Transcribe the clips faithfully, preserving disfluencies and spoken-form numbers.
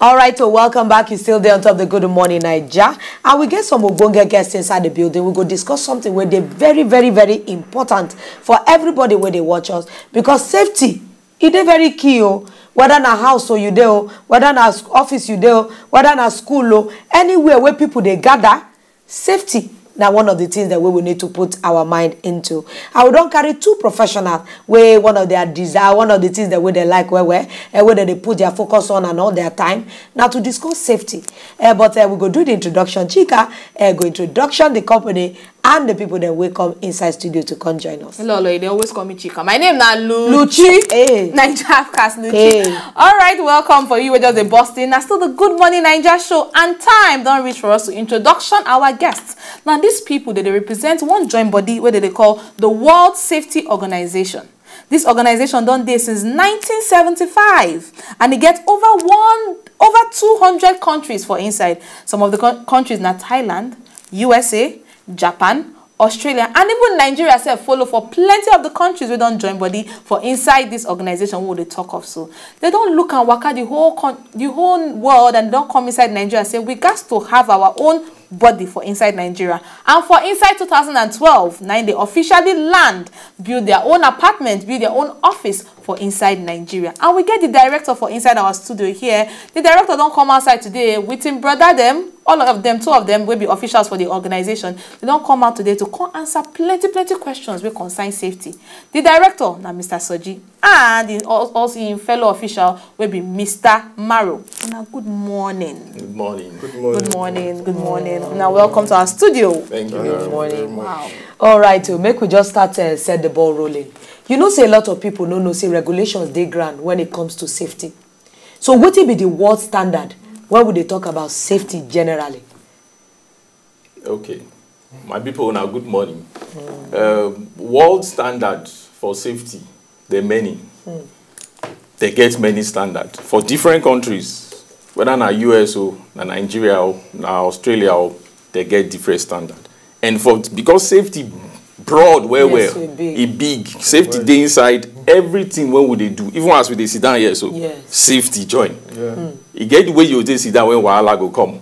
All right, so welcome back. You still there on top of the Good Morning Naija. And we get some ogbonge guests inside the building. We go discuss something where they very, very, very important for everybody where they watch us. Because safety, it is very key. Oh. Whether na house or you do, whether na office you do, whether na school, oh, anywhere where people they gather, safety now one of the things that we will need to put our mind into. I will don't carry two professionals where one of their desire, one of the things that we they like where where and where they put their focus on and all their time now to discuss safety. Uh, but uh, we go do the introduction. Chika uh, go introduction the company and the people that will come inside studio to come join us. Hello, hello, they always call me Chika. My name now Luchi. Luchi. Hey. Niger Halfcast Luchi. Hey. All right, welcome for you. We're just a Boston. That's still the Good Morning Niger show, and time don't reach for us to introduction our guests. Now, these people that they represent one joint body where they call the World Safety Organization. This organization done this since nineteen seventy-five, and it get over one over two hundred countries for inside. Some of the co- countries na Thailand, U S A, Japan, Australia, and even Nigeria sef follow for plenty of the countries we don't join body for inside this organization we dey talk of. So they don't look and waka the whole con- the whole world, and they don't come inside Nigeria say we got to have our own body for inside Nigeria. And for inside two thousand and twelve, now they officially land, build their own apartment, build their own office for inside Nigeria. And we get the director for inside our studio here. The director don't come outside today with him brother them, all of them, two of them will be officials for the organization. They don't come out today to come answer plenty, plenty questions we concern safety. The director, now Mister Soji, and in, al- also in fellow official will be Mister Maro. Now, good morning. Good morning. Good morning. Good morning. Good morning. Now, welcome to our studio. Thank you very much. Wow. All right, so make we just start uh, set the ball rolling. You know, say a lot of people no know say regulations dey ground when it comes to safety. So, what will be the world standard when we dey talk about safety generally? Okay. My people, now good morning. Um, world standard for safety, there are many. They get many standards for different countries, whether na U S or na Nigeria or na Australia or they get different standard. And for because safety broad well Yes, well, so e big. E big. Safety Well, dey inside everything when we dey do. Even as we dey sit down here, so Yes. Safety join. Yeah. E get the way you dey sit down when wahala go come.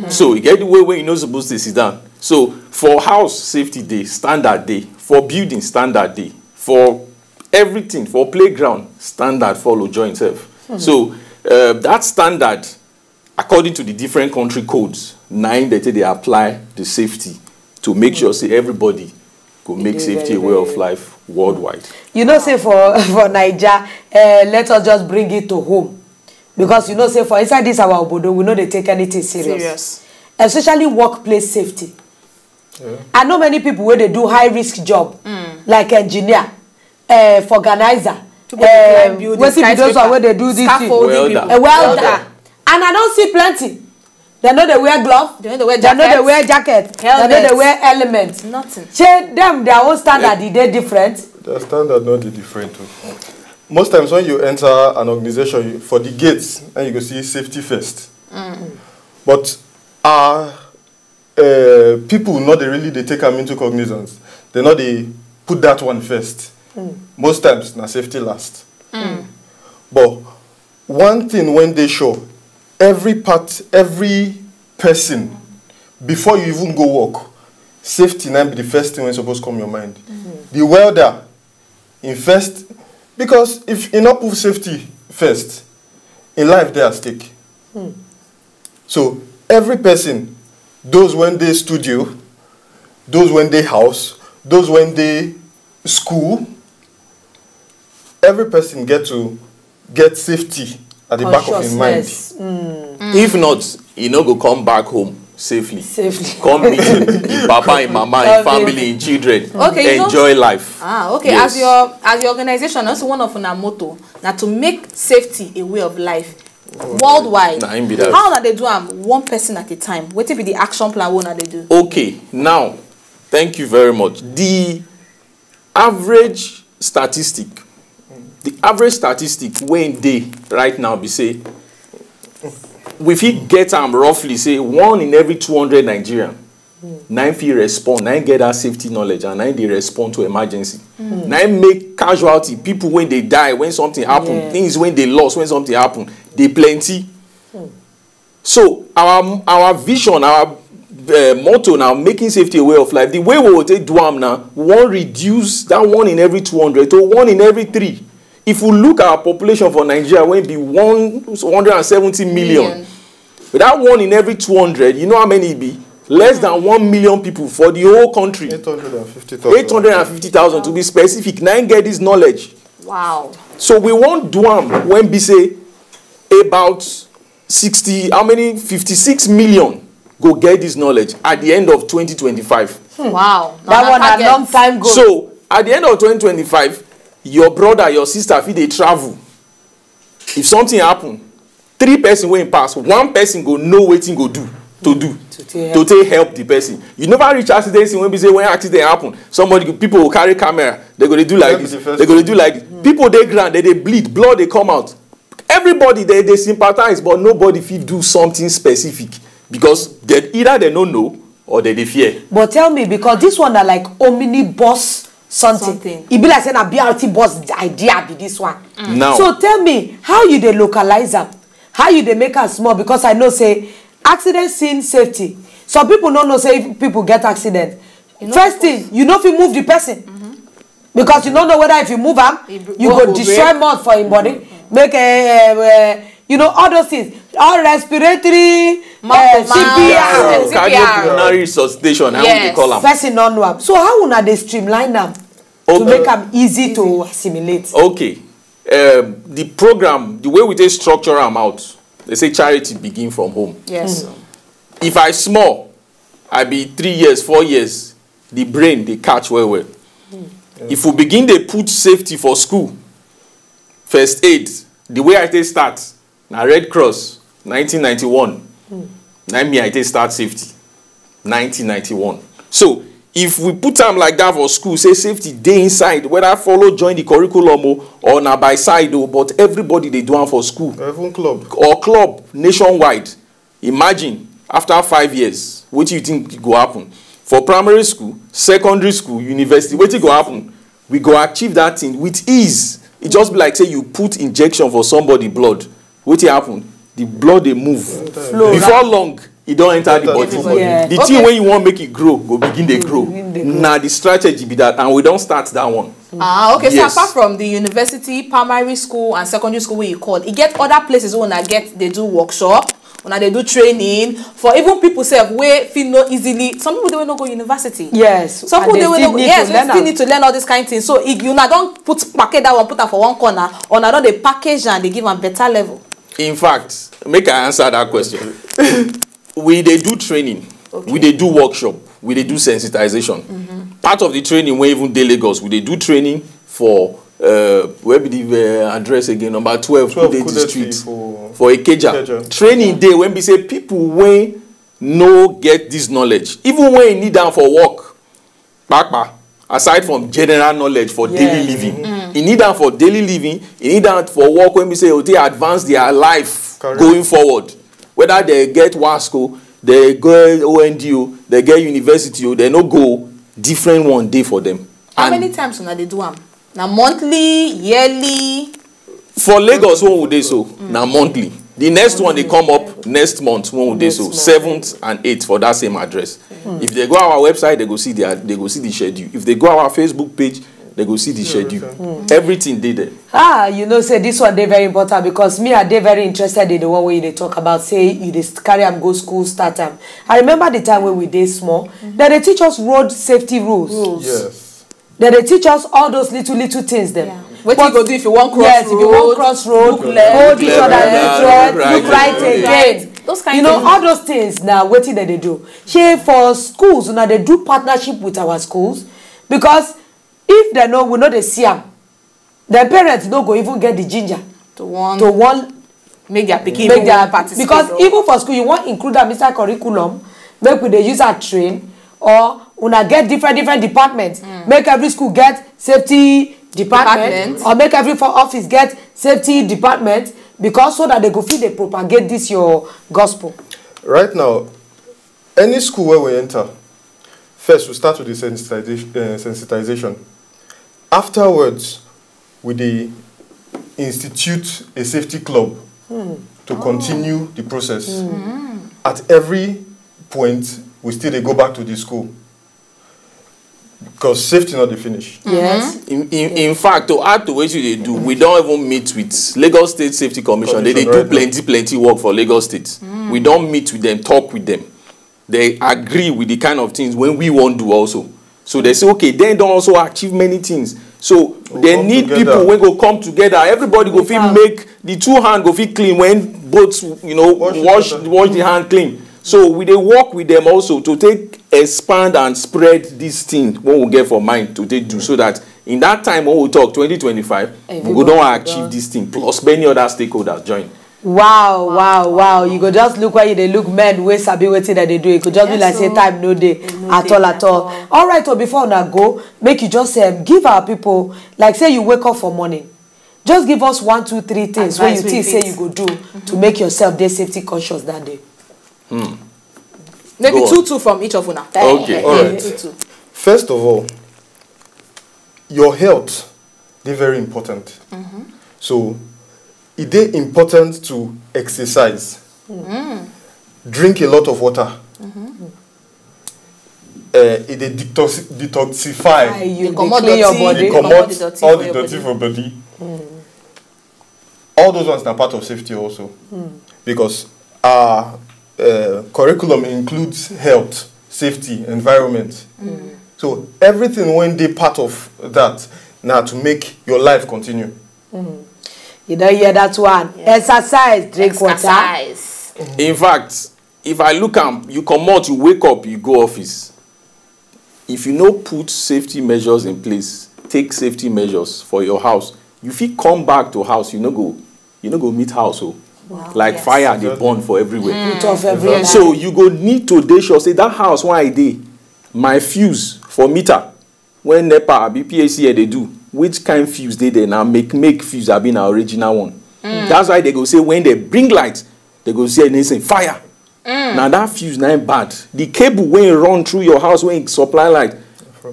So e get the way when you no suppose to sit down. So for house safety dey, standard dey. For building standard dey. For everything, for playground standard follow join sef. So uh, that standard, according to the different country codes, na im dey take dey apply the safety to make sure say everybody go make dey safety a very, way of very life worldwide. You know, say for for Naija, uh, let us just bring it to home, because you know, say for inside this our obodo, we no dey take anything serious. Serious. Especially workplace safety. I know many people where they do high risk job, like engineer, uh, vulcanizer, People dey climb um, building, wetin be those one skyscraper, wey dey do this thing? Scaffolding Welder. People. A welder. Welder. And I don't see plenty. They know they wear glove. They know they wear They know they jacket. Wear jacket. They know they Helmet. Wear element. Nothing. Shey them their own standard e dey different. Their standard no dey different o. Most times when you enter an organization, you, for the gates, and you go see safety first. But our uh, people no dey really dey take am into cognizance. They no dey put that one first. Most times na safety last. But one thing when they sure, every part, every person, before you even go work, safety na be the first thing when suppose come your mind. The welder, in first, because if you not put safety first, in life they are stake. So every person, those when they studio, those when they house, those when they school, every person get to get safety at the back of him mind. Consciousness. If not, e no go come back home safely. Safely. Come meet him, him papa, him mama, him Come family, meet him children. Okay, you know- Enjoy life. Ah, okay. Yes. As your as your organization, also one of una motto now to make safety a way of life worldwide. Na him be that. How una dey do am one person at a time? Wetin be the action plan wey una dey do? Okay, now, thank you very much. The average statistic, the average statistic wey dey right now be say we fit get am roughly say one in every two hundred Nigerian na im fit respond, na im get that safety knowledge, and na im dey respond to emergency. Na im make casualty, people wey dey die when something happen, Yes. things wey dey lost when something happen, dey plenty. So our our vision, our uh, motto now, making safety a way of life. The way we will take do am now, we wan reduce that one in every two hundred to one in every three. If we look at our population for Nigeria, wey be one hundred and seventy million, million. With that one in every two hundred, you know how many e be? Less than one million people for the whole country. Eight hundred and fifty thousand. Eight hundred and fifty thousand, to be specific, na im get this knowledge. Wow. So we wan do am when be say about sixty, how many, fifty-six million go get this knowledge at the end of twenty twenty-five. Wow. That one na long time go. So at the end of twenty twenty-five, your brother, your sister fit dey travel. If something happen, three person wey pass, one person go know wetin go do to do To take to take help the person. You never reach accident scene wey be say when accident happen, somebody go, people go carry camera, they go dey do like Help this, the first they go dey do like this. People dey ground, they dey bleed, blood dey come out. Everybody dey dey sympathize, but nobody fit do something specific because they, either they no know or they dey fear. But tell me, because this one na like omnibus something. Something. E be like say na B R T bus idea be this one. Now, So tell me, how you dey localize am? How you dey make am small? Because I know say accident scene safety. Some people no know say if people get accident, You no first suppose- thing, you no fit move the person because you no know whether if you move am, E br- you bone go go destroy break. mouth for im body, make a, uh, you know, all those things, all respiratory, Mouth uh, to mouth. C P R. Yeah. C P R. Cardiopulmonary resuscitation, how we dey Yes. call am? Person no know am. So how una dey streamline am to Okay. make am easy to assimilate? Okay. Um, the program, the way we take structure am out, they say charity begin from home. Yes. If I small, I be three years, four years, the brain dey catch well well. If we begin dey put safety for school, first aid, the way I take start, na Red Cross, nineteen ninety-one. Na me I take start safety, nineteen ninety-one. So if we put am like that for school, say safety dey inside, whether follow join the curriculum o, or na by side o, but everybody dey do am for school Even club. or club nationwide. Imagine, after five years, wetin you think go happen? For primary school, secondary school, university, wetin go happen? We go achieve that thing with ease. E just be like say you put injection for somebody blood. Wetin happen? The blood dey move. Before long, e don enter the body. Yeah. The thing wey you wan make e grow go begin dey grow. Begin dey grow. Na the strategy be that, and we don start that one. Ah, okay. So Yes. Apart from the university, primary school, and secondary school wey you call, e get other places wey una get dey do workshop, una dey do training for even people sef wey fit no easily. Some people dey wey no go university. Yes. Some And people they dey wey still no go. need Yes, to wey learn still am. Need to learn all these kind things. So if una don put package that one, put am for one corner, una don dey package am, dey give am better level. In fact, make I answer that question. We dey do training, we dey do workshop, we dey do sensitization. Part of the training wey even dey Lagos, we dey do training for uh, where be the uh, address again, number twelve, Twelve Kudeti Kudeti Street, for for Ikeja. Ikeja. Training dey when be say people wey no get this knowledge, even when e need am for work, papa, aside from general knowledge for daily Yeah. living, e need am for daily living, e need am for work wey be say e go take advance their life Correct. Going forward. Whether they get WASCO, they go O N D O, they get university o, they no go, different one dey for them. How And many times una dey do am? Na monthly, yearly? For Lagos, when we dey so, na monthly. The next one dey come up next month when we dey so, seventh and eighth for that same address. If they go our website, they go see the they go see the schedule. If they go our Facebook page, they go see the schedule. Everything dey there. Ah, you know say this one dey very important because me I dey very interested in the one wey you dey talk about say you dey carry am go school, start am. I remember the time wey we dey small, dem dey teach us road safety rules. Yes. Dem dey teach us all those little little things dem. Wetin you go do if you wan cross Yes, if you wan road? Cross road, Look left, hold each other, left, look right, look look right. Right again. Those kind You know, things. All those things na wetin dem dey do. Shey for schools una dey do partnership with our schools, because if dem no, we no dey see am, then parents no go even get the ginger To one, to one make their pikin make even their wan participate. Because Or even for school you wan include am inside curriculum, make we dey use am train, or una get different different departments, make every school get safety department, Department. Or make every for office get safety department, because so that they go fit dey propagate this your gospel. Right now, any school where we enter, first we start with the sensitization. Uh, sensitization. Afterwards, we dey institute a safety club. to continue the process. At every point, we still dey go back to the school because safety not the finish. Yes. In, in, in fact, to add to what you dey do, we don't even meet with Lagos State Safety Commission. They dey Commission, do right. Plenty, plenty work for Lagos State. We don't meet with them, talk with them. They agree with the kind of things when we won't do also. So they say, okay, then don't also achieve many things. So they come need together. People when go come together. Everybody go feel Wow. Make the two hand go feel clean when both, you know, Wash the wash hand. Wash the hand clean. So we dey work with them also to take expand and spread this thing when we get for mind to take do, so that in that time when we talk twenty twenty-five, we go Everybody don go achieve don. This thing plus many other stakeholders join. Wow, wow, wow. You go just look where you dey look men wey sabi wetin dem dey do. E go just be Yes, like say o. time no dey No at dey all, at at all. all. All right, so before una go, make you just um, give our people, like say you wake up for morning. Just give us one, two, three things wey you think say fit. You go do to make yourself dey safety conscious that day. Maybe Go on. two two from each of una. Okay. All right. Two two. First of all, your health dey very important. So e dey important to exercise, drink a lot of water. Uh, e dey detoxi- detoxify. Why you Dey comot clean your dirty. body? Dey Dey comot comot the dirty all for the your dirty body. for body. All those ones na part of safety also, because our uh, curriculum includes health, safety, environment. So everything wey dey part of that na to make your life continue. You don hear that one? Exercise, drink water. Exercise. In fact, if I look am, you comot, you wake up, you go office. If you no put safety measures in place, take safety measures for your house, you fit come back to house, you no go, you no go meet house o. Like Yes. Fire dey burn for everywhere. Put off every So you go need to dey sure say that house wey I dey, my fuse for meter, when NEPA abi PHCN dey do, which kind fuse dey there? Na make make fuse abi na original one? That's why they go say when they bring light, they go say anything fire. Na that fuse na im bad. The cable wey run through your house wey supply light,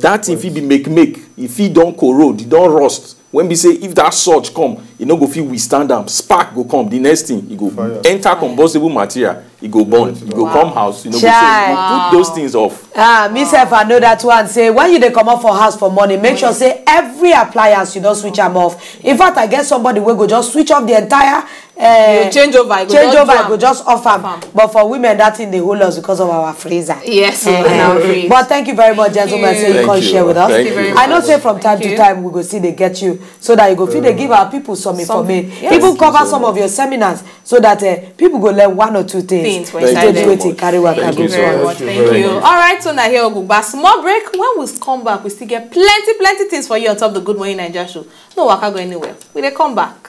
that thing fit be make make, e fit don corrode, e don rust. When be say if that surge come, e no go fit withstand am. Spark go come. The next thing, e go Fire. Enter combustible material, e go burn, e go Wow. come house, e no go. So Chai. You put those things off. Ah, me sef, I know that one. Say when you dey comot for house for morning, make sure say every appliance you don switch am off. In fact, I get somebody wey go just switch off the entire. Uh, You change over, you go change just over, do I am. Go just off am. Off am. But for women, that thing dey hold us because of our freezer. Yes, Eh, we have free. But thank you very much, gentlemen. Say you Thank come you. Share with us. Thank you. I know say from time to time we go see they get you so that you go feel they give our people some information. Even cover some of your seminars so that uh, people go learn one or two things. Things for To inside take there. Wetin carry waka Thank go you Very front. much. Thank you. All right, so now here we go. But small break. When we come back, we still get plenty, plenty things for you on top the Good Morning Nigeria show. No waka go anywhere. We dey come back.